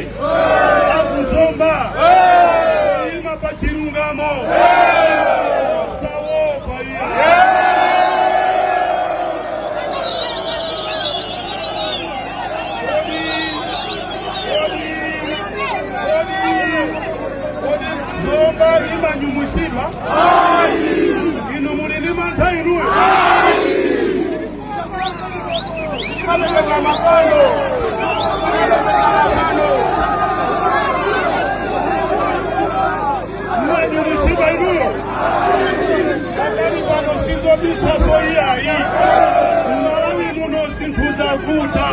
Tonse akuzomba ima pa chilungamo, osawopa iya. Kodi Zomba imanyumwisidwa? Inu muli ndi mantha inuyo? Mumanyumwisidwa inuyo? Pakali pano sizobisaso iyayi, Mmalawi muno zinthu zavuta.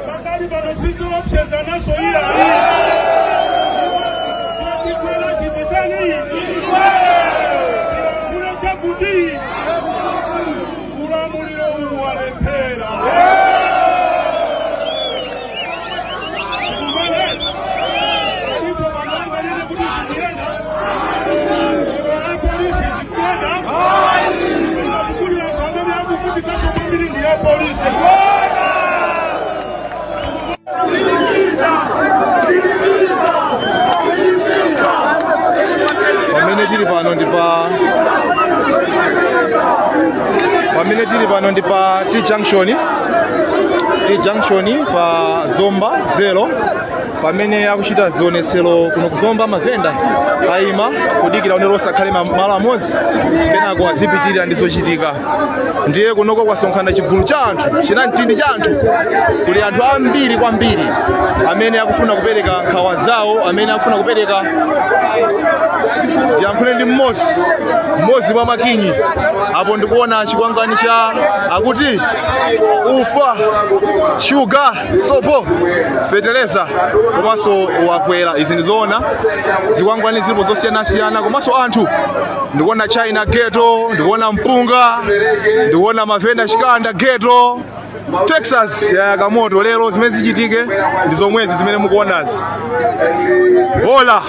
Pakali pano sizoopseza naso iyayi. Chatikwera chititani kule chakuti ulamuliro uwu walephera. Kumane ndipo vanangalire kuti zikuyenda, apolisi zikuyenda, kuli anthu amene akuvutikaso kwambiri ndi apolisi. Pamene tili pano ndi pa T junction pa Zomba Zero, pamene akuchita zionetsero kuno kuzomba. Mavenda ayima kudikira onero osakhale malo amodzi, kenako azipitirira ndi zochitika. Ndiye kunoko kwasonkhana chigulu cha anthu, chinamtindi cha anthu. Kuli anthu ambiri kwambiri amene akufuna kupereka nkhawa zawo, amene akufuna kupereka. Ndiyankhule ndi mmodzi mwa makinyi apo. Ndikuona chikwangwani cha akuti ufa, shuga, sopo, feteleza komanso wakwera. Izi ndizoona, zikwangwani zilipo zosiyanasiyana, komanso anthu ndikuona China ghetto, ndikuona mpunga, ndikuona mavenda chikanda ghetto, Texas yayaka moto lero. Zimene zichitike ndi zomwezi zimene mukuonazi. Hola.